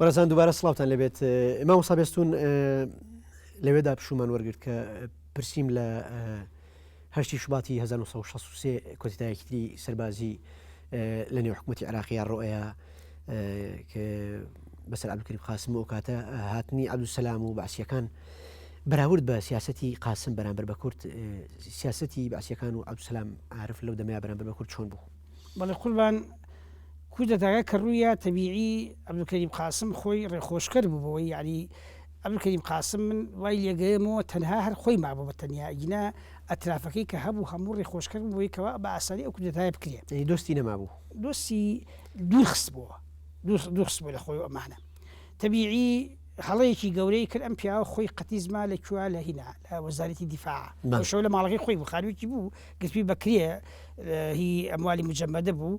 بەڕێزان دووبارە سڵاوتان لێبێت مامۆستا بێستون لەوێدا پشومان وەرگرت کە پرسیم لە هەشتی شوباتی 1963 کۆتیتایەکی تری سەربازی لە نێو حکوومەتی عراقییا ڕۆیە کە بەسەر عبدکریم قاسم و کاتە هاتنی عبدسلام و بەعسیەکان بەراورد بە سیاستی قاسم بەرامبەر بە کورد سیاستی بەعسیەکان و عبدسلام عارف لەو دەمەیە بەرامبەر بە کورد چۆن بوو؟ بەڵێ قوربان کودەتاکە کە ڕوویا تەبیعی عەبدولکەریم قاسم خۆی ڕێخۆشکەر بوو بەوەی یەعنی عەبدولکەریم قاسم من وای لێگەیەمەوە تەنها هەر خۆی مابوو بە تەنیا ئەگینا ئەترافەکەی کە هەبوو هەموو ڕێخۆشکەر بوو بۆی کەوا بە ئاسانی ئەو کودەتایە بکرێ. یەعنی دۆستی نەمابوو. دۆستی دوور خستبۆوە دوور خستبۆ لە خۆی و ئەمانە تەبیعی هەڵەیەکی گەورەی کرد ئەم پیاوە خۆی قەتیس ما لە کوێ لە هینا لە وەزارەتی دیفاع ئەو شەو لە ماڵەکەی خۆی بوو خانوویەکی بوو گرتووی بە کرێ هی ئەموالی مجەمەدە بوو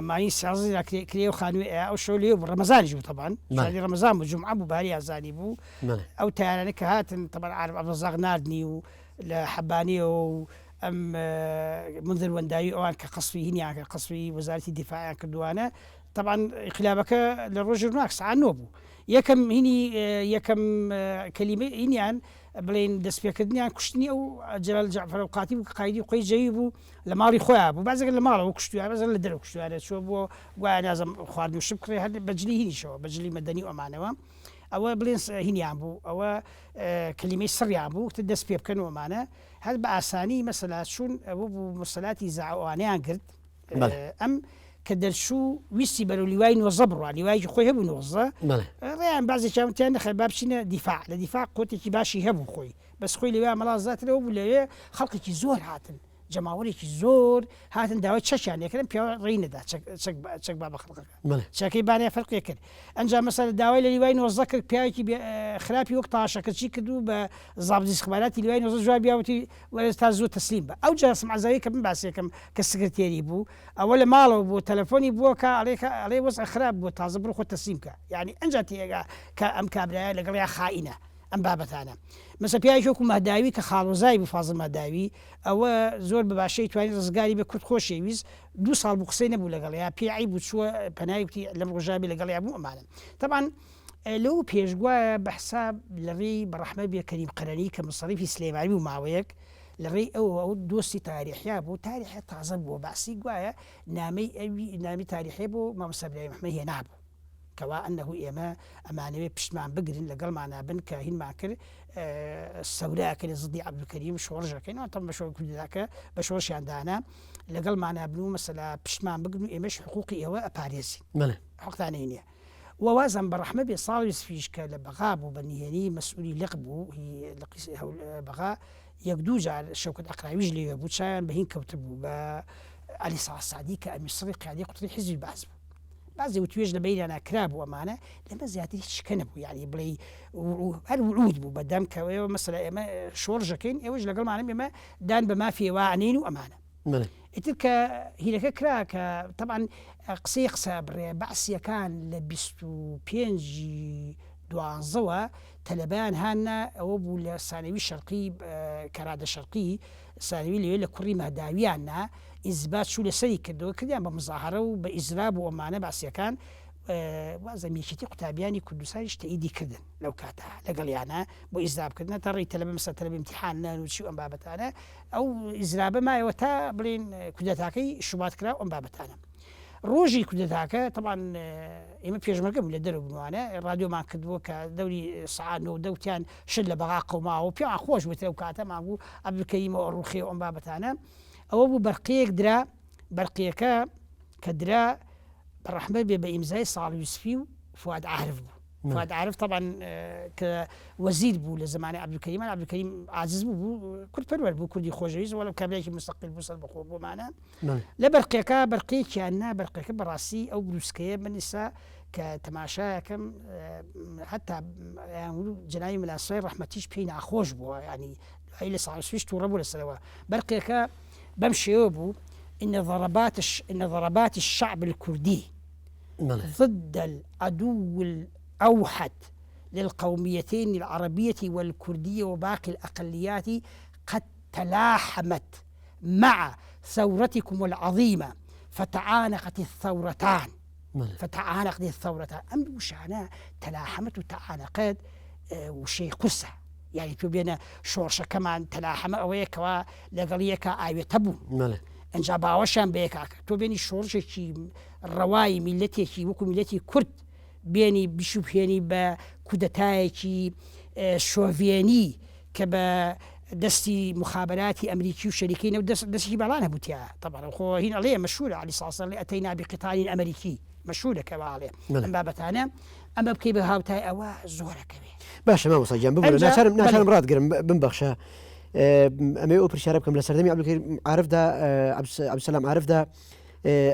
مانی سازی کرێ و خانووی ئەو شەو لێ بوو ڕەمەزانیش بوو تەبان شاری ڕەمەزان بوو جومعە بوو باری ئازانی بوو ئەو تارانە کە هاتن تەبان عارف عەبدولڕەزاق ناردنی و لە حەبانیەوە و ئەم منذر وەنداوی ئەوان کە قەسفی هینیان کرد قەسفی وەزارەتی دیفاعیان کردووانە تەبعەن ئینقلابەکە لە ڕۆژی ڕووناک سەعات نۆ بوو یەکەم هینی یەکەم کەلیمەی هینیان بڵێین دەستپێکردنیان کوشتنی ئەو جەلال جەعفەر ئەوقاتی بوو کە قایدی قوەی جەوی بوو لە ماڵی خۆیان بوو بەعزێک لە ماڵەوە کوشتویان بەعزێک لە دەرەوە کوشتویانە چووە بۆ گوایە نازم خواردن و شت بکڕێ هەر بە جلی هینیشەوە بە جلی مەدەنی و ئەمانەوە ئەوە بڵێن هینیان بوو ئەوە کەلیمەی سڕیان بوو دەست پێ بکەن و ئەمانە هەر بە ئاسانی مەسەلا چوون ئەوە بوو مەسەلاتی زاوانەیان گرت ئەم کە دەرچوو ویستی بەرەو لیوای نۆزە بڕوا لیوایەکی خۆی هەبوو نۆزە ڕێیان بازێکیان وتیان نەخێر با بچینە دیفاع لە دیفاع قوتێکی باشی هەبوو خۆی بەس خۆی لەوێ مەڵا زیاترەوە بوو لەوێ خەڵکێکی زۆر هاتن جەماوەرێکی زۆر هاتن داوای چەکیان لێکردن پیاوە ڕێی نەدا چەک با بە خەڵکەکە چەکەی بانێ فەرقێ کرد ئەنجا مەسەلە داوای لە لیوای 19 کرد پیاوێکی خراپی وەک تاشەکەچی کرد و بە زابطی استخباراتی لیوای 19 جوابی وتی وەرە تا زوو تەسلیم بە. ئەو جاسم عەزاوی کە من باسیەکەم کە سکرتێری بوو ئەوە لە ماڵەوە بوو تەلەفۆنی بووە کە ئەڵێ کە ئەڵێ وەزع خراپ بووە تازە بڕۆ خۆت تەسلیم کە یانی ئەنجا تێئەگا کە ئەم کابرایە لەگەڵیا خائینە ئەم بابەتانە مەسە پیاوێکی وەکو مەهداوی کە خاڵۆزای بوو فازڵ مەهداوی ئەوە زۆر بە باشەی توانی ڕزگاری بێ کورد خۆشیەویست دوو ساڵ بوو قسەی نەبوو لەگەڵیا پێی عەیب بوو چووە پەنای وتی لەم ڕۆژا بێ لەگەڵیا بوو ئەمانە تەبعەن لەو پێش گوایە بە حساب لە ڕێی بە ڕەحمەت بێ کەریم قەرەنی کە موسەڕیفی سلێمانی بوو ماوەیەک لە ڕێی ئەوەوە ئەو دۆستی تاریحیا بوو تاریحیا تازە بووە بەعسی گوایە نامەی ئەوی نامی تاریحی بۆ مامۆستا برایم ئەحمەد هێنابوو کەوا ئەنەهو ئێمە ئەمانەوێ پشتمان بگرن لەگەڵمانا بن کە هینمان کرد سەورە ئەکەین زدی عەبدولکەریم شۆڕش ئەکەین تەم بە شۆڕ کوردەکە بە شۆڕشیان دانا لەگەڵمانا بن و مەسەلا پشتمان بگرن و ئێمەش حقوقی ئێوە ئەپارێزین حقتانەی نییە وە وازم بە ڕەحمە بێ ساڵ یوسفیش کە لە بەغا بوو بە نهێنی مەسئولی لق بوو هی لقی بەغا یەک دوو جار شەوکەت عەقراویش لەوێ بوو چاویان بە هین کەوتبوو بە عەلی ساڵح سەعدی کە ئەمیر سڕی قیادەی قوتری حیزبی بەعس بوو بەعزێ وتوێژ لە بەینیانا کرابوو ئەمانە لەمە زیاتر هیچ شکە نەبوو یانی بڵێی هەر وعود بوو بە دەم کە ئێوە مەسەلە ئێمە شۆڕشەکەین ئێوەش لەگەڵمانن ئێمە دان بە مافی ئێوە ئەنێین و ئەمانە ئیتر کە هیرەکە کرا کە تەبعەن قسەی قسە بڕێ بەعسیەکان لە 25 دوانزەوە تەلەبەیان هانا ئەوە بوو لە سانەوی شەرقی کەرادە شەرقی سانەوی لەوێ لە کوڕی مەهداویان نا ئینزبات چوو لەسەری کردەوە کردیان بە مزاهەرە و بە ئیزراب و ئەمانە بەعسیەکان وازم یەکێتی قوتابیانی کوردستانیش تەئیدی کردن لەو کاتە لەگەڵیانە بۆ ئیزراب کردنە تا ڕێی تەلەبە مەسەلەن تەلەبە ئیمتیحان نان و چی و ئەم بابەتانە ئەو ئیزرابە مایەوە تا بڵێین کودەتاکەی شوبات کرا و ئەم بابەتانە ڕۆژی کودەتاکە تەبعەن ئێمە پێشمەرگە بوو لە دەرەوە بووانە ڕادیۆمان کردبووە کە دەوری سەعات نۆ دە وتیان شت لە بەغا قەوماوە پێیان خۆش بوو ئەو کاتەمان بوو عەبدولکەریمەوە ڕووخێ و ئەم بابەتانە ئەوە بوو بەرقەیەک درا بەرقیەکە کە درا بە ڕەحمەت بێ بە ئیمزای ساڵ یوسفی و فواد عارف بوو فواد عارف طبعا کە وەزیر بوو لە زمانی عەبدولکەریمان عەبدولکەریم عاجز بوو بوو کورد پەروەر بوو کوردی خۆشەویست وەڵام کابرایەکی مستەقیل بوو سەربەخۆ بۆمانە لە بەرقێکە بەرقێکیان نا بەرقێکە بەڕاستی ئەو بروسکەیە من ئیسا کە تەماشایەکەم حتا جناوی ملاسای ڕەحمەتیش پێی ناخۆش بووە ینی دوایی لە ساڵ سویش تووڕە بوو لەسەرەوە بەرقێکە بەم شێوە بوو إن ضربات إن ضربات الشعب الكردي ضد العدو الأوحد للقوميتين العربية والكردية وباقي الأقليات قد تلاحمت مع ثورتكم العظيمة فتعانقت الثورتان. فتعانق دێ ثورة ئەم وشانە تەلاحەمەت و تەعانەقەت وشەی قورسە یعنی تۆ بێنە شۆڕشەکەمان تەلاحەمە ئەوەیە کەوا لەگەڵ یەکا ئاوێتە بوو ئەجا باوەشیان بەیەکا کرد تۆ بێنی شۆڕشێکی ڕەوای میلەتێکی وەکو میلەتی کورد بێنی بشوبهێنی بە کودەتایەکی شۆڤێنی کە بە دەستی مخابراتی ئەمریکی و شەریکەی نەوت دەست دەستێکی باڵا هەبوو تیا تەبعەن خۆ هین ئەڵێ مەشهورە عەلی ساسە ئەڵێ ئەتەینا بقطار ئەمریکی مەشهورە کە وا ئەڵێ ئەم بابەتانە ئەمە بکەی بە هاوتای ئەوە زۆرەکەوێ. باشە مامۆستا گیان ببورە ناچارم ناچارم ڕاتگرم بمبەخشە ئەمەوێ ئەو پرسیارە بکەم لە سەردەمی عەبدولکەریم عارفدا عەبدولسەلام عارفدا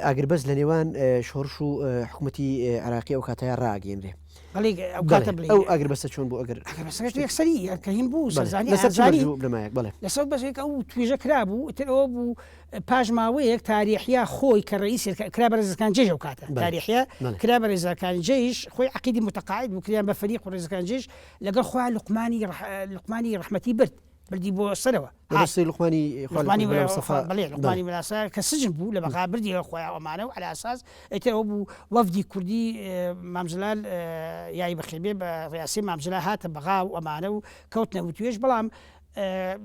ئاگربەست لە نێوان شۆڕش و حکوومەتی عراقی ئەو کاتەیە ڕاگەیەنرێ ئەو ئاگربەستە چۆن بوو ئەگەر یەکسەری کەهیم بوو سەرزانی بنەمایەک بڵێ لەسەر بەشێک ئەو توێژە کرابوو ئیتر ئەوە بوو پاش ماوەیەک تاریحیا خۆی کە ڕئیس کرا بە ڕێزەکان جێژ ئەو کاتە تاریحیا کرا بە ڕێزەکان جێش خۆی عقیدی متقاعد بوو کریان بە فەریق و ڕێزەکان جێش لەگەڵ خۆیان لوقمانی لوقمانی ڕەحمەتی برد بردی بۆ سەرەوە. مەبەستی لوقمانی خوا لە لوقمانی مەلا مستەفا بەڵێ لوقمانی مەلا کە سجن بوو لە بەغا بردی لەگەڵ خۆیان ئەمانە و عەلا ئەساس ئیتر ئەوە بوو وەفدی کوردی مام جەلال یای بەخێر بێ بە ڕیاسی مام جەلال هاتە بەغا و ئەمانە و کەوتنە وتوێژ بەڵام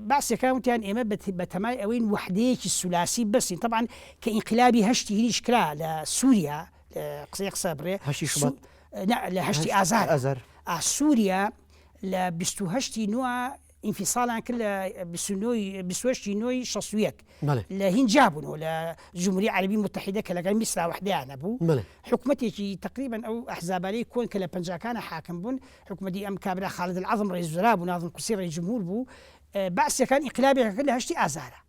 بەعسیەکان وتیان ئێمە بە تەمای ئەوەین وەحدەیەکی سولاسی بەسین تەبعەن کە ئینقلابی هەشتی هینیش کرا لە سووریا قسەی قسە بڕێ هەشتی شوبات لە هەشتی ئازار ئازار سووریا لە 28 نوە ئینفیساڵیان کرد لە 29 28 نۆی 61 بەڵێ. لە هین جیا بوونەوە لە جمهوری عەرەبی متحیدە کە لەگەڵ میسرا وەحدەیان هەبوو بەڵێ. حکومەتێکی تەقریبەن ئەو ئەحزابانەی کۆن کە لە پەنجاکانە حاکم بوون حکومەتی ئەم کابرا خالد العظم ڕئیس وزرا بوو ناظم قورسی ڕئیس جمهور بوو بەعسیەکان ئینقلابێکیان کرد لە هەشتی ئازارا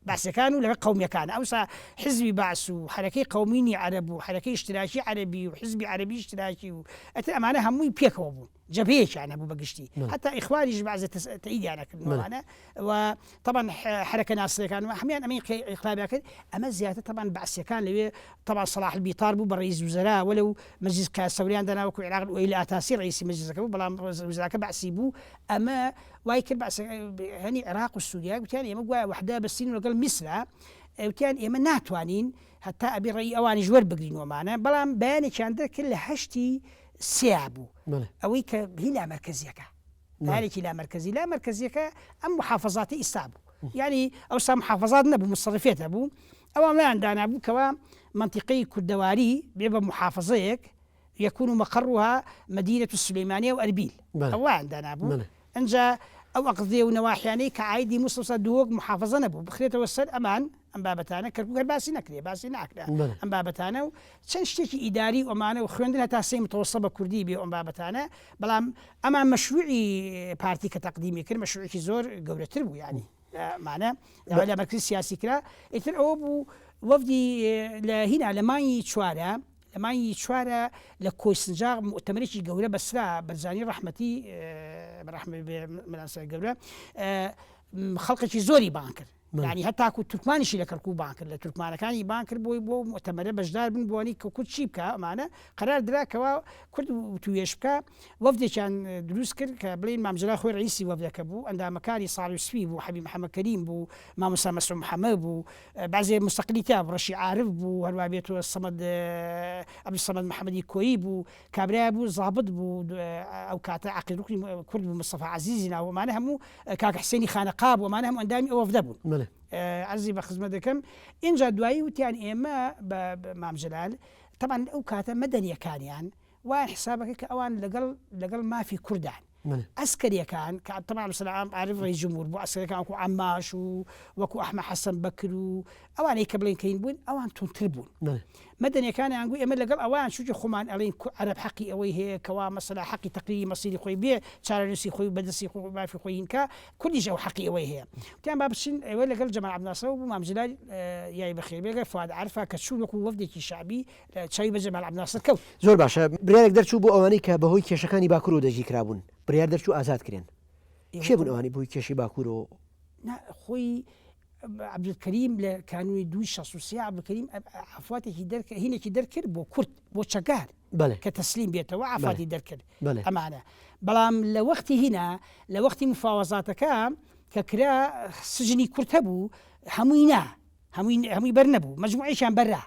بەعسیەکان و لەگەڵ قەومیەکان ئەوسا حزبی بەعس و حەرەکەی قەومینی عەرەب و حەرەکەی ئیشتراکی عەرەبی و حزبی عەرەبی ئیشتراکی و ئەتر ئەمانە هەمووی پێکەوە بوون جەبهەیەکیان هەبوو بە گشتی هەتا ئیخوانیش بەعزێ تەئیدیان ئەکردن ئەوانە و تەبعەن حەرەکە ناسریەکان و هەموویان ئەمەی ئینقلابیان کرد ئەمە زیاتر تەبعەن بەعسیەکان لەوێ تەبعەن سەڵاح البیطار بوو بە ڕئیس وزەرا وەلەو مەجلیس قیادە سەوریان دانا وەکو عێراق ئوەیل ئاتاسی ڕئیسی مەجلیسەکە بوو بەڵام وزراکە بەعسی بوو ئەمە وای کرد بەعس هەنی عێراق و سووریا گوتیان ئێمە گوایە وەحدە بەستین لەگەڵ میسرا وتیان ئێمە ناتوانین هەتا ئەبێ ڕەئی ئەوانیش وەربگرین وەمانە بەڵام بەیانێکیان دەرکرد لە هەشتی سیا بوو ئەوەی کە هی لامەرکەزیەکە بارێکی لامەرکەزی لامەرکەزیەکە ئەم محافظاتی ئیستا بوو یعنی ئەوسا محافظات نەبوو مصرفێت هەبوو ئەوان وایان دانابوو کەوا منطقەی کوردەواری بێ بە محافظەیەک يكون مقرها مدينة السليمانية وأربيل ئەوان دانابوو ئنجا ئەو ئەقزێ و نەواحیانەی کە عایدی موسڵ سەر دهۆک موحافەزە نەبوو بخرێتەوە سەر ئەمان ئەم بابەتانە کەرکوک هەر باسی نەکرێ باسی ناکرا ئەم بابەتانە و چەند شتێکی ئیداری و ئەمانە و خوێندن هەتا سێی متەوەسە بە کوردی بێ ئەم بابەتانە بەڵام ئەمان مەشروعی پارتی کە تەقدیمی کرد مەشروعێکی زۆر گەورەتر بوو یانی مانە داوا لە مەرکزی سیاسی کرا ئیتر ئەوە بوو وەفدی لە هینا لە مانگی چوارە لە مانگی چوارە لە کۆیسنجاق موئتەمەرێکی گەورە بەسرا، بەرزانی ڕەحمەتی بە ڕەحمەت بێ مەلا سەید گەورە خەڵکێکی زۆری بانگ کرد. یعنی هەتاکو تورکمانیشی لە کەرکوک بانگ کرد، لە تورکمانەکانی بانگ کرد بۆی بۆ موئتەمەرە بەشدار بن بۆ ئەوەی کە کورد چی بکا ئەمانە قەرار درا کەوا کورد وتووێژ بکا وەفدێکیان دروست کرد کە بڵێین مام جەلال خۆی ڕەئیسی وەفدەکە بوو ئەندامەکانی ساڵح سپی بوو حەبیب محەمەد کەریم بوو مامۆستا مەسعود محەمەد بوو بەعزێ موستەقلی تیا بوو، ڕەشی عارف بوو، هەروا بێتەوە سەمەد عەبدولسەمەد محەمەدی کۆیی بوو، کابرایە بوو زابت بوو، ئەو کاتە عەقید ڕوکنی کورد بوو، مستەفا عەزیزی ناو، ئەمانە هەموو کاک حسێنی خانەقا بوو، ئەمانە هەموو ئەندامی ئەو وەفدە بوون. عەرزی بە خزمەت دەکەم. ئینجا دوایی وتیان ئێمە بە مام جەلال، تەبعەن ئەو کاتە مەدەنییەکانیان وایان حسابەکە کە ئەوان لەگەڵ لەگەڵ مافی کوردان. عەسکەریەکان کە تەبعەن عەبدولسەلام عارف ڕەئیس جمهور بوو عەسکەریەکان وەکو عەماش و وەکو ئەحمە حەسەن بەکر و ئەوانەی کە بڵێن کەین بوون ئەوان توندتر بوون مەدەنیەکانیان گوو ئێمە لەگەڵ ئەوان چونکە خۆمان ئەڵێین عەرەب حەقی ئەوەی هەیە کەوا مەسەلا حەقی تەقریری مەسیری خۆی بێ چارەنووسی خۆی و بەدەستی خۆی مافی خۆی هینکا کوردیش ئەو حەقی ئەوەی هەیە وتیان با بچین ئێوە لەگەڵ جەمال عەبدولناسرەوە بوو مام جەلال یای بەخێر بێ لەگەڵ فواد عارفا کە چوون وەکو وەفدێکی شەعبی چاوی بە جەمال عەبدولناسر کەوت. زۆر باشە بریارێک دەرچوو بۆ ئەوانەی کە بەهۆی کێشەکانی باکورەوە دەستگیرکرابوون بریار دەرچوو ئازاد کرێن کێ بوون ئەوانەی بەهۆی کێشەی باکورەوە؟ نا خۆی عەبدولکەریم لە کانوونی دووی 63 عەبدولکەریم عەفواتێکی دەرکرد هینێکی دەرکرد بۆ کورد بۆ چەکدار کە تەسلیم بێتەوە عەفواتی دەرکرد ئەمانە بەڵام لە وەختی هینا لە وەختی مفاوەزاتەکە کە کرا سجنی کورد هەبوو هەمووی نا هەمووی هەمووی بەر نەبوو مەجموعێکیان بەررا.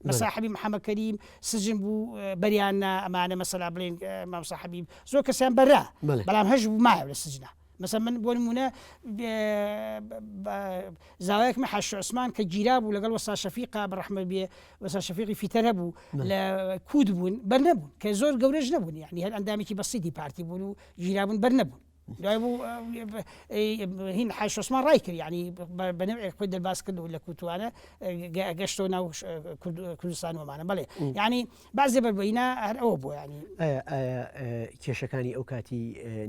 مەسا حەبیب محەممەد کەریم سجن بوو بەریان نا ئەمانە مەسەلا بڵێن مامۆستا حەبیب زۆر کەسیان بەرا بەڵام هەش بوو مایە لە سجنە مەسە من بۆ نمونە زاوایەکمە حاش عوسمان کە گیرا بوو لەگەڵ وەسا شەفیقا بە ڕەحمە بێ وەسا شەفیقی فیتەر هەبوو لە کوود بوون بەر نەبوون کە زۆر گەورەش نەبوون یعنی هەر ئەندامێکی بەسیتی پارتی بوون و گیرابوون بەر نەبوون دوای بوو هین حاج عوسمان ڕای کرد یعنی بە نەوعێک خۆی دەرباز کرد و لە کوتوانە گەشتەوە ناو کوردستان ومانە بەڵێ یعنی بازێ بەربەینا هەر ئەوە بۆ ینی ئایا کێشەکانی ئەو کاتی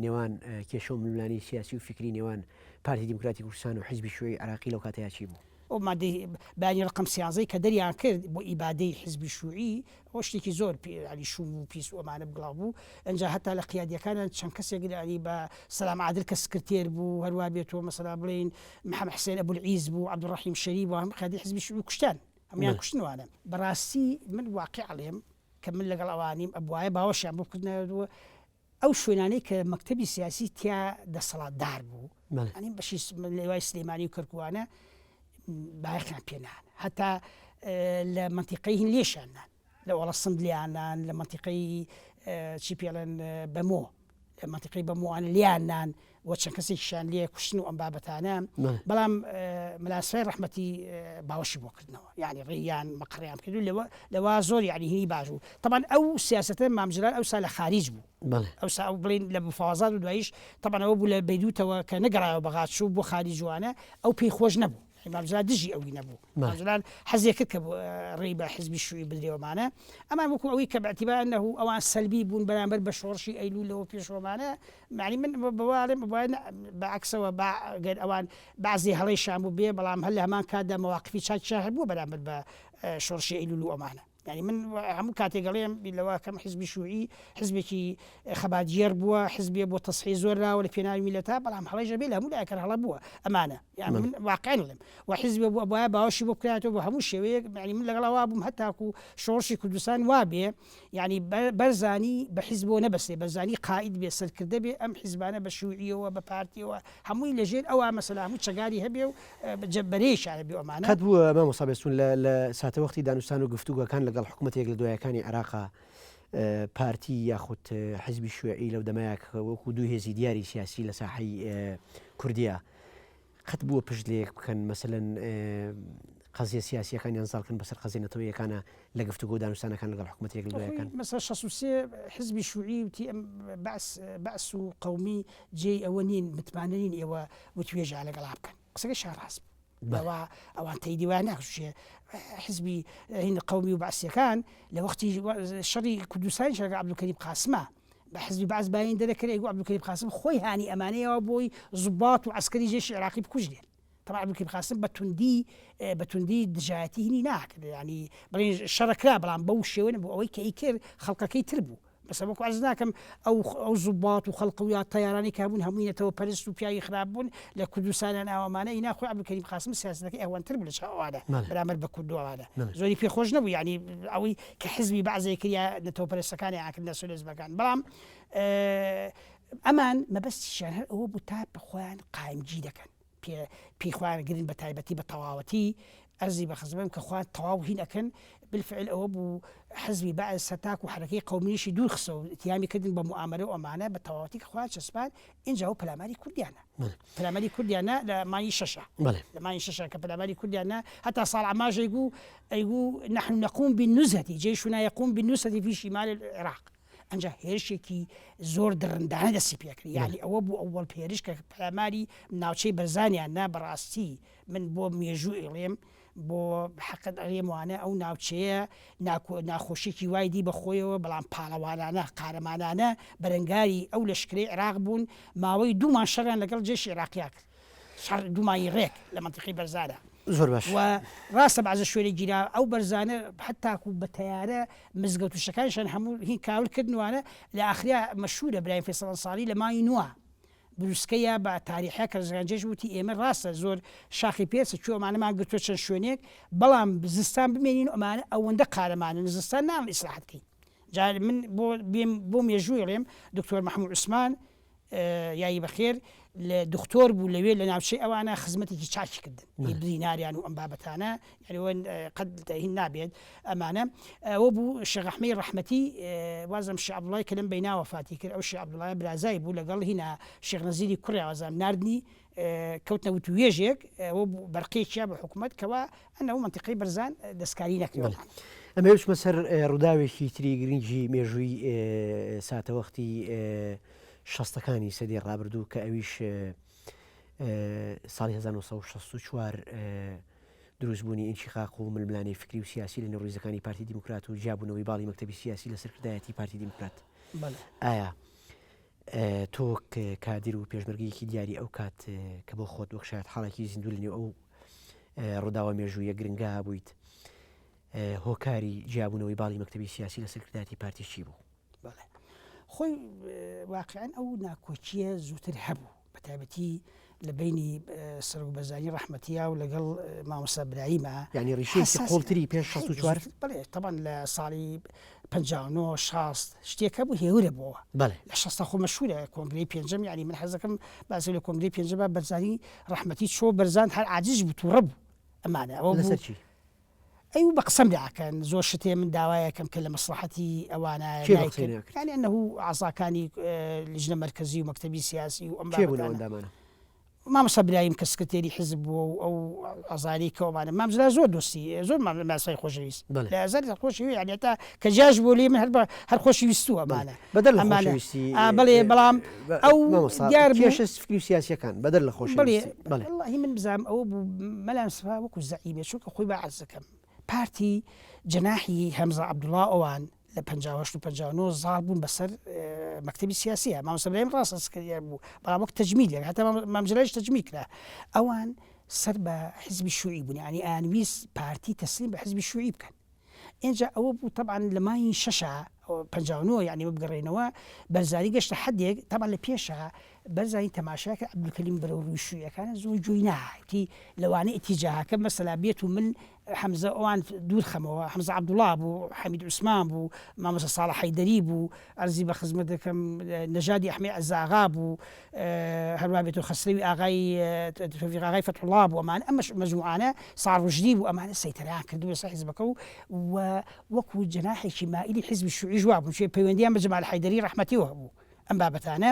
نێوان کێشە و ململانێی سیاسی و فیکری نێوان پارتی دیموکراتی کوردستان و حیزبی شیوعی عێراقی لەو کاتەیا چی بوو؟ ئەو مادەی بەیانی ڕقم سیانزەی کە دەریان کرد بۆ ئیبادەی حیزبی شوعی ئەوە شتێکی زۆر یانی شوم و پیس و ئەمانە بڵاو بوو ئەنجا هەتا لە قیادیەکانیان چەند کەسێک یانی بە سەلام عادل کە سکرتێر بوو هەروا بێتەوە مەسەلا بڵێین محەمەد حسێن ئەبولعیز بوو عەبدولڕەحیم شەریف بوو هەم قیادی حیزبی شوعی کوشتان هەموویان کوشتن وانە بەڕاستی من واقیع ئەڵێم کە من لەگەڵ ئەوانیم ئەبوایە باوەشیان بۆ بکردنایەوە ئەو شوێنانەی کە مەکتەبی سیاسی تیا دەسەڵاتدار بوو ئەنی بەشی لەوای سلێمانی و کەرکوانە بایەخیان پێنان هەتا لە منتیقەی هین لێشیان نان لە وەڵە سند لیانان لە منتیقەی چی پێڵێن بەمۆ لە منتیقەی بەمۆوان لیان نان و چەند کەسێکیشیان لێ کوشتن و ئەم بابەتانە بەڵام ملاسای ڕەحمەتی باوەشی بۆ کردنەوە یعنی ڕێیان مەقڕیان کرد و لەوە لەوە زۆر یعنی هینی باش بوو طبعا ئەو سیاستە مامجلال ئەوسا لە خاریج بوو ئەوسا ئەو بڵین لە مفاوەزات و دواییش طبعا ئەوە بوو لە بەیروتەوە کە نەگەڕایەوە بەغات چوو بۆ خاریجوانە ئەو پێی خۆش نەبوو مام جلال دژی ئەوی نەبوو مام جلال حەزێ کرد کە ڕێی بە حزبی شوعی بدرێوەمانە ئەمان وەکو ئەوەی کە باعتبار انه ئەوان سەلبی بوون بەرامبەر بە شۆڕشی ئەیلول لەوە پێشەوەمانە معنی من بەواڵێم بە عکسەوە با گەر ئەوان بعضی هەڵەی شان بوو بێ بەڵام هەر لە هەمان کاتدا مەواقفی چاکیشان هەبووە بەرامبەر بە شۆڕشی ئەیلول و ئەمانە. یانی من هەموو کاتێک ئەڵێم بیر لەوە کەم حزبی شوعی حزبێکی خەباتگێڕ بووە حزبێ بۆ تەسحی زۆر راوە لە پێناوی میلەتا بەڵام هەڵەیش ئەبێ لە هەموو لایەک هەر هەڵە بووە ئەمانە یان من واقعیان ئەڵێم و حزبێ بوو ئەبوایە باوەشی بۆ بکرایەتەوە بە هەموو شێوەیەک یانی من لەگەڵ ئەوە بووم هەتاکو شۆڕشی کوردستان وابێ یانی بەرزانی بە حزبەوە نەبەستێ بەرزانی قائید بێ سەرکردە بێ ئەم حزبانە بە شوعیەوە بە پارتیەوە هەمووی لەژێر ئەوە مەسەلا هەموو چەگاری هەبێ و بەرەیەکیان هەبێ و ئەمانە. قەت بووە مامۆستا بێستوون لە لە ساتەوەختی دانوستان و گفتوگۆکان لەگەڵ حکومەتە یەک لە دوایەکانی عێراقا پارتی یاخود حزبی شوێعی لەو دەمەیا کە وەکوو دوو هێزی دیاری سیاسی لە ساحەی کوردیا قەت بووە پشت لە یەک بکەن مەسەلەن قەزیە سیاسیەکانیان زاڵ کەن بەسەر قەزیە نەتەوەیەکانە لە گفتوگۆ و دانوستانەکان لەگەڵ حکومەتە یەک لە دوایەکان؟ مەسەلەن 63 حزبی شوعی وتی ئەم بەعس بەعس و قەومی جێی ئەوە نین متمانە نین ئێوە وتوێژیان لەگەڵا بکەن قسەکەشیان ڕاست بوو بەوە ئەوان تەیدی وایان ناکشێ حزبی هین قەومی و بەعسیەکان لە وەختی شەڕی کوردستانی شەرگە عەبدولکەریم قاسمە بە حزبی بەعس باین دەرەکرێ ئەیگو عەبدولکەریم قاسم خۆی هانی ئەمانەیەوە بۆی زوبات و عەسکەری جێشی عێراقی بکوژرێن طبعا عەبدولکەریم قاسم بە توندی بە توندی دژایەتی هینی ناکرد ینی بڵێن شەڕەکرا بەڵام بەو شێوە نەبوو ئەوەی کە ئەیکرد خەڵکەکەی تر بوو بەسە وەکو عەرز ناکەم ئەو ئەو زوبات و خەڵق و یا تەیارانەی کە هەبوون هەمووی نەتەوە پەرست و پیاوی خراپ بوون لە کوردستانیان ئاوامانە ئینا خۆی عەبدولکەریم قاسم سیاسەتەکەی ئەوەنتر بوو لە چاو ئەوانە بەرامبەر بە کورد و ئەوانە زۆری پێ خۆش نەبوو یعنی ئەوەی کە حزبی بەعزێ کرد یا نەتەوە پەرستەکانی ئاکرد ناسیۆنالیزمەکان بەڵام ئەمان مەبەستیشیان هەر ئەوە بوو تا خۆیان قایمگی دەکەن پێ پێی خۆیان گرن بە تایبەتی بە تەواوەتی ئەرزی بە خزمەم کە خۆیان تەواو هین ئەکەن بالفعل ئەوە بوو حزبی بەعس هەتاکو حەرەکەی قەومیشی دوور خسە و ئیتیامی کردن بە موئامەرە و ئەمانە بە تەواوەتی کە خۆیان چەسپان ئینجا ئەو پەلاماری کوردیانە پەلاماری کوردیانە لە مانگی شەشە لە مانگی شەشە کە پەلاماری کوردیانە هەتا ساڵ عەماش ئەیگوو ئەیگوو نحن نقوم بالنزهة جيشنا يقوم بالنزهة في شمال العراق ئەنجا هێرشێکی زۆر دڕندانە دەستی پێکرد یانی ئەوە بوو ئەوەڵ هێرش کە پەلاماری ناوچەی بەرزانیان نا بەڕاستی من بۆ مێژوو ئەیڵێم بۆ حەقت ئەڵێم وانە ئەو ناوچەیە ناخۆشیێکی وای دی بە خۆیەوە بەڵام پاڵەوانانە قارەمانانە بەرەنگاری ئەو لەشکرەی عێراق بوون ماوەی دوومان شەڕیان لەگەڵ جێشی عێراقیا کرد شەڕ دوو مانگی ڕێک لە مەنتیقەی بەرزانە. زۆر باش. و ڕاستە بەعزە شوێنێک گیرا ئەو بەرزانە هەتاکو بە تەیارە مزگەوت و شتەکانیشیان هەموو هین کاول کردن وانە لە ئاخریا مەشهورە برایم فەیسەڵ ئەنساری لە مانگی نوە بروسکەیە بە تاریحە کە ڕزگان جێش وتی ئێمە ڕاستە زۆر شاخی پێچە کوێ ئەمانەمان گرتووە چەند شوێنێک بەڵام زستان بمێنین و ئەمانە ئەوەندە قارەمانن زستان ناڵێن ئیسراحەت کەین جا من بۆ بێم بۆ مێژووی ڵێم دکتۆر مەحموود عوسمان. یایی بەخێر لە دختۆر بوو لەوێ لە ناوچەی ئەوانە خزمەتێکی چاکی کردن هی بریناریان و ئەم بابەتانە یعنی وەن قەت هین نابێت ئەمانە ئەوە بوو شێخ ئەحمەی ڕەحمەتی وازم شێخ عەبدوڵای کە لەم بەینا وەفاتی کرد ئەو شێخ عەبدوڵای برازای بوو لەگەڵ هینا شێخ نەزیری کوڕی وازم ناردنی کەوتنە وتوێژێک ئەوە بوو بەرقێکیا بە حکوومەت کەوا ئەنە و منتیقەی بەرزان دەستکاری نەکرێت. ئەمەوێ بچمە سەر ڕووداوێکی تری گرنگی مێژووی ساتەوەختی شەستەکانی سەدەی ڕابردوو کە ئەویش ساڵی 1964 دروستبوونی ئینشیقاق و ململانێی فکری و سیاسی لە نێو ڕیزەکانی پارتی دیموکرات و جیابوونەوەی باڵی مەکتەبی سیاسی لە سەرکردایەتی پارتی دیموکرات. ئایا تۆ وەک کادیر و پێشمەرگەیەکی دیاری ئەو کات کە بۆ خۆت وەک شایەت حاڵێکی زیندوو لە نێو ئەو ڕووداوە مێژوویە گرنگە بوویت هۆکاری جیابوونەوەی باڵی مەکتەبی سیاسی لە سەرکردایەتی پارتی چی بوو؟ بەڵێ خۆی واقیعەن ئەو ناکۆکییە زووتر هەبوو بە تایبەتی لە بینی سەرۆک بەرزانی ڕەحمەتیا و لەگەڵ مامۆستا برایمە یعنی ڕیشەیەکی قوڵتری پێش 64 بەڵێ تەبان لە ساڵی 59 60 شتێک هەبوو هێورە بۆوە بەڵێ لە شەستا خۆ مەشهورە کۆنگرەی پێنجەم یعنی من حەزەکەم باسی لە کۆنگرەی پێنجەمە بەرزانی ڕەحمەتی چۆ بەرزان هەر عاجز بوو تووڕە بوو ئەمانە ئەوە لەسەر چی؟ ئەی و بە قسەم داکەن زۆر شت هەیە من داوایەکەم کە لە مەسڵەحەتی ئەوانایە کێ بە قسەی نایکەن ناکرد؟ یانی ئەنەهو ئەعزاکانی لیژنە مەرکەزی و مەکتەبی سیاسی و ئەم کێ بوون ئەو بابەتانە ئەندامانە؟ مامۆستا برایم کە سکرتێری حیزب بووە و ئەو ئەزاری کە ئەوانە مام جەلال زۆر دۆستی زۆر مام مامۆستای خۆشەویست بەڵێ. لە ئەزەل خۆشی یانی هەتا کە جیاش بوو لێی من هەر بە هەر خۆشی ویستووە بەڵێ ئەمانە بەدەر لە ئەمانە خۆشەویستی ئا بەڵێ بەڵام ئەو مامۆستا دیار بوو کێشە فکری و سیاسیەکان بەدەر لە بەڵێ خۆشەویستی بەڵێ. وەڵاهی من بزانم ئەوە بوو مەلا مستەفا وەکو زەعیمێ چونکە خۆی با عەرز دەکەم پارتی جەناحی هەمزە عەبدوڵا ئەوان لە 58 و 59 زاڵ بوون بەسەر مەکتەبی سیاسیە مامۆستا برایم ڕاستە سکرتێر بوو بەڵام وەک تەجمیلێک هەتا مام جەلالیش تەجمیل کرا ئەوان سەر بە حزبی شوعی بوون یعنی ئەیانویست پارتی تەسلیم بە حزبی شوعی بکەن ئینجا ئەوە بوو تەبعەن لە مانگی شەشا 59 یعنی بگەڕێینەوە بەرزانی گەشتە حەدێک تەبعەن لە پێشا بەرزانی تەماشا کرد عەبدولکەریم بەرەو ڕووی شوویەکانە زۆر گوێی ناهاتی لەوانەیە ئیتیجاهەکە مەسەلا بێت و من حەمزە ئەوان دوور خەمەوە حەمزە عەبدوڵا بوو حەمید عوسمان بوو مامۆستا ساڵح حەیدەری بوو عەرزی بە خزمەت دەکەم نەژادی ئەحمەی عەزاغا بوو هەروا بێت و خەسرەوی ئاغای تۆفیق ئاغای فەتحوڵا بوو ئەمانە ئەمەش مەجموعانە ساڵ ڕوشدی بوو ئەمانە سەیتەرەیان کردبوو لەسەر حیزبەکە و و وەکوو جەناحێکی مائیلی حیزبی شوعیش وابوون چونکە پەیوەندییان بە جەمال حەیدەری ڕەحمەتیەوە هەبوو ئەم بابەتانە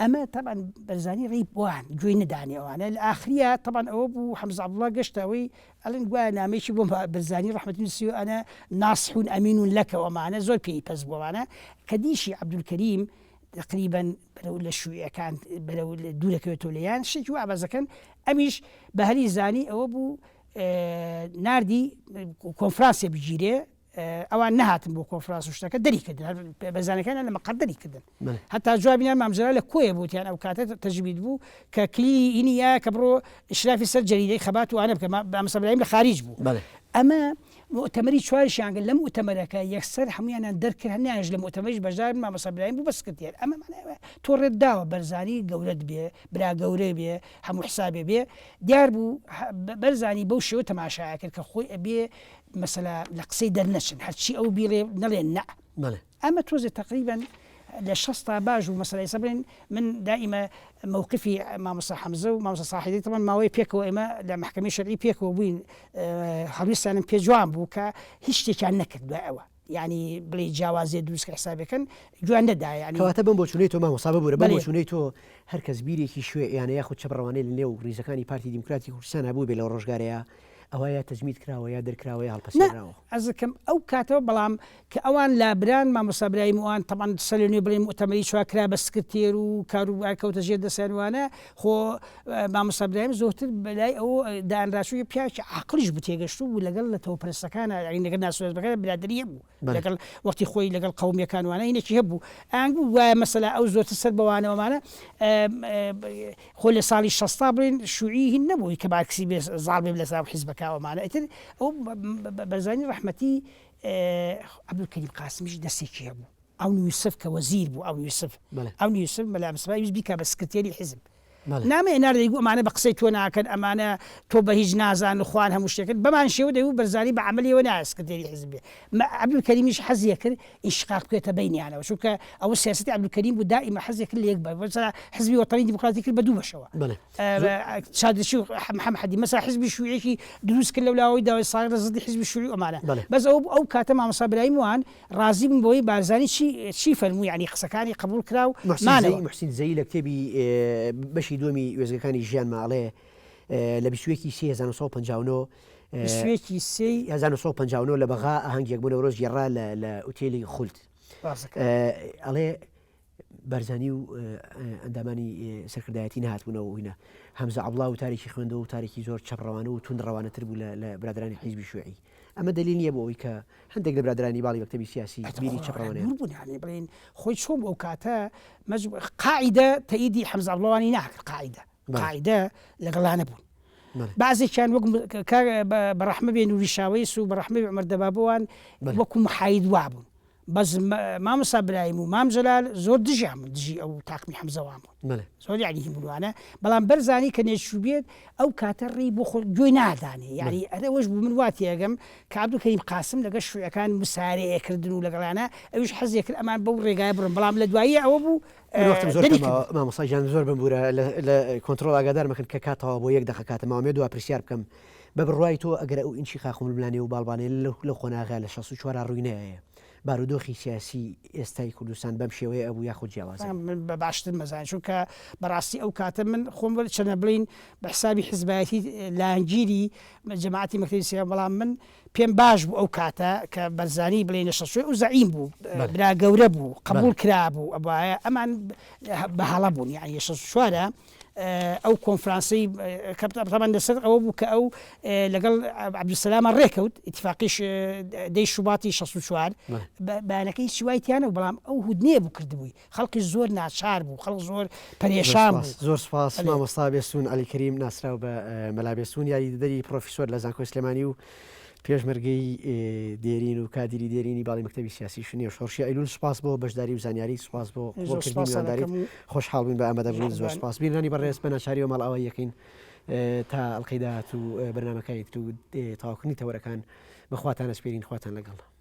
ئەمە تەبعەن بەرزانی ڕێی بۆیان گوێی نەدانێ ئەوانە لە ئاخریا تەبعەن ئەوە بوو حەمزە عەبدوڵا گەشتە ئەوەی ئەڵێن گوایە نامەیەکی بۆ بەرزانی ڕەحمەتی نووسیوە ئەنە ناسحون ئەمینون لەکە ئەمانە زۆر پێی پەس بوو ئەمانە کە دیشی عەبدولکەریم تقریبا بەرەو لە شوویەکان بەرەو دوورەکەوێتەوە لێیان شتێکی وا بەزەکەن ئەمیش بە هەلی زانی ئەوە بوو ناردی کۆنفرانسێ بگیرێ ئەوان نەهاتن بۆ کۆنفرانس و شتەکە دەری کردن هەر بەزانەکان لە مەقەر دەری کردن هەتا جوابیان مام جەلال لە کۆیە بوتیان ئەو کاتە تەجمید بوو کە کلیلی ئینی یا کە بڕۆ ئیشرافی سەر جەریدەی خەبات و ئانە بکە مامۆستا برایم لە خاریج بوو ئەمە موئتەمەری چواریشیان کرد لە موئتەمەرەکە یەکسەر هەموویانیان دەرکرد هەر نایانش لە موئتەمەریش بەشدار بن مامۆستا برایم بوو بە سکرتێر ئەمە مانای ئەوەیە تۆ ڕێت داوە بەرزانی گەورەت بێ برا گەورە بێ هەموو حسابێ بێ دیار بوو بەرزانی بەو شێوە تەماشایە کرد کە خۆی ئەبێ مەسەلا لە قسەی دەرنەچن هەرچی ئەو بیڵێ نەڵێن نە ئەمە تۆزێ تەقریبەن لە شەستا باش بوو مەسەلە ئێستا بڵێن من دائیمە مەوقفی مامۆستا حەمزە و مامۆستا ساحیدی تەبعەن ماوەی پێکەوە ئێمە لە مەحکەمەی شەرعی پێکەوە بووین هەڵویستیانم پێ جوان بوو کە هیچ شتێکیان نەکرد دوای ئەوە یعنی بڵێ جیاوازیە دروست کە حسابەکەن گویان نەدا یعنی کەواتە بەم بۆچوونەی تۆ مامۆستا ببورە بەم بۆچوونەی تۆ هەر کەس بیرێکی شوێعیانە یاخود چەپڕەوانەی لە نێو ڕیزەکانی پارتی دیموکراتی کوردستان هەبووبێ لەو ڕۆژگارەیا ئەوە یا تەجمید کراوە یا دەرکراوە یا نا هەڵپەسێنراوە. ئەزەکەم ئەو کاتەوە بەڵام کە ئەوان لابران مامۆستا برایم و ئەوان تەبعەن سەر لە نوێ بڵێن موئتەمەری چوار کرا بە سکرتێر و کاروبار کەوتە ژێر دەستیان وانە خۆ مامۆستا برایم زۆرتر بەلای ئەو دانرا چونکە پیاوێکی عاقڵیش بوو تێگەشتوو بوو لەگەڵ نەتەوەپەرستەکانا یانی لەگەڵ ناسیۆنالیزمەکانا برادەری هەبوو لەگەڵ وەختی خۆی لەگەڵ قەومیەکان وانە هینێکی هەبوو ئەیان گوت گوایە مەسەلا ئەو زۆرتر سەر بەوانە وانە خۆ لە ساڵی شەستا بڵێن شوعی هین نەبوو کە مارکسی بێ زاڵ بێ لەسەر ئەو حیزبەکە ئەومانە ئیتر ئەو بەرزانی ڕەحمەتی عەبدولکەریم قاسمیش دەستێکی هەبوو عەون یوسف کە وەزیر بوو عەون یوسف عەون یوسف مەلا مستەفا ویست بیکا بە سکرتێری حیزب. نامەی ئەنارد دەیگوو ئەمانە بە قسەی تۆ ناکەن ئەمانە تۆ بە هیچ نازانن خوان هەموو شتێکن بەمان شێوە دەیوو بەرزانی بە عەمەلیەوە نایە سکرتێری حیزب بێ عەبدولکەریمیش حەزی ئەکرد ئینشقاق بکەوێتە بەینیانەوە چونکە ئەوە سیاسەتی عەبدولکەریم بوو دائیمە حەزی کرد لە یەک بە مەسەلا حزبی وەتەنی دیموکراتی کرد بە دوو بەشەوە چادرچی و محەممەد حەدی مەسا حزبی شوعیەکی دروست کرد لەو لاوەی داوای ساغ لە زدی حزبی شوعی ئەمانە بەس ئەو ئەو کاتە مامۆستا برایم وان ڕازی بوون بەوەی بارزانی چی چی فەرموو یعنی قسەکانی قبوڵ کرا و مانەوە. محسین زەیی لە کتێبی بەشی دووەمی وێستگەکانی ژیانما ئەڵێ لە 21 ی سێ 1959 21 ی سێی 1959 لە بەغا ئاهەنگێک بۆ نەورۆز گێڕا لە لە ئوتێلی خولد ئەڵێ بارزانی و ئەندامانی سەرکردایەتی نەهاتبوونەوە و هینا. هەمزە عەبڵا وتارێکی خوێندەوە وتارێکی زۆر چەپڕەوانە و توندڕەوانەتر بوو لە برادەرانی حیزبی شیوعی. ئەمە دەلیل نییە بۆ ئەوەی کە هەندێک لە برادەرانی باڵی مەکتەبی سیاسی بیری چەپڕەوانەیان. دوور بوون یانی بڵێین خۆی چۆن بوو ئەو کاتە مەجبوور قاعیدە تەئیدی حەمزە عەبڵاوانی ناکرد قاعیدە قاعیدە لەگەڵا نەبوون. بەعزێکیان وەک بە ڕەحمە بێ نوری شاوەیس و بە ڕەحمە بێ عومەر دەبابەوان وەکوو محاید وابوون. بەس مامۆستا برایم و مام جەلال زۆر دژیان بوون دژی ئەو تاقمی حەمزەوان بوون زۆر یعنی هی بوون بەڵام بەرزانی کە نێچوو بێت ئەو کاتە ڕێی بۆ خۆ گوێی نادانێ یعنی ئەرەوەش بوو من وا تێگەم کە عەبدولکەریم قاسم لەگەڵ شوعەکان مسارەیە کردن و لەگەڵیانە ئەویش حەزێ کرد ئەمان بەو ڕێگایە بڕن بەڵام لە دوایی ئەوە بوو من وەختم زۆر کەمە مامۆستا گیان زۆر بمبورە لە کۆنترۆڵ ئاگادار مەکەن کە کات تەواو بۆ یەک دەقە کاتە ماوە دوا پرسیار بکەم بە بڕوای تۆ ئەگەر ئەو ئینشیقاق و ململانێ و باڵبانێ لەو قۆناغە لە 64 ڕووی نایە بارودۆخی سیاسی ئێستای کوردستان بەم شێوەیە ئەبوو یاخود جیاواز ئەبوو؟ من بە باشتر مەزانین چونکە بەڕاستی ئەو کاتە من خۆم وەل چەنە بڵین بە حسابی حزبایەتی لایەنگیری جەماعەتی مەکتەبی سیاسی بەڵام من پێم باش بوو ئەو کاتە کە بەرزانی بڵێنە شەشوێ ئەو زەعیم بوو برا گەورە بوو قبول کرابوو ئەبایە ئەمان بە هەڵە بوون یعنی شەش چوارە ئەو کۆنفرانسەی کە تەبعەن لەسەر ئەوە بوو کە ئەو لەگەڵ عەبدولسەلامە ڕێکەوت ئیتفاقیش دەی شوباتی 64 بەیانەکەی هیچ وای تیانە بەڵام ئەو هودنەیە بوو کردبووی خەڵکی زۆر ناچار بوو خەڵک زۆر پەرێشان بوو. زۆر سپاس مامۆستا بێستوون عەلی کەریم ناسراو بە مەلا بێستوون یاریدەدەری پڕۆفیسۆر لە زانکۆی سلێمانی و پێشمەرگەی دێرین و کادیری دێرینی باڵی مەکتەبی سیاسی شنێ و شۆڕشی ئەیلول سوپاس بۆ بەشداری و زانیاری سوپاس بۆ قبوڵکردنی میوانداریت خۆشحاڵ بووین بە ئامادەبوونت زۆر سوپاس بینەرانی بەڕێز بە ناچاریەوە ماڵئاوایی یەکەین تا ئەڵقەی داهاتوو بەرنامەکانی تر و تەواوکردنی تەوەرەکان بە خواتان ئەسپێرین خواتان لەگەڵ.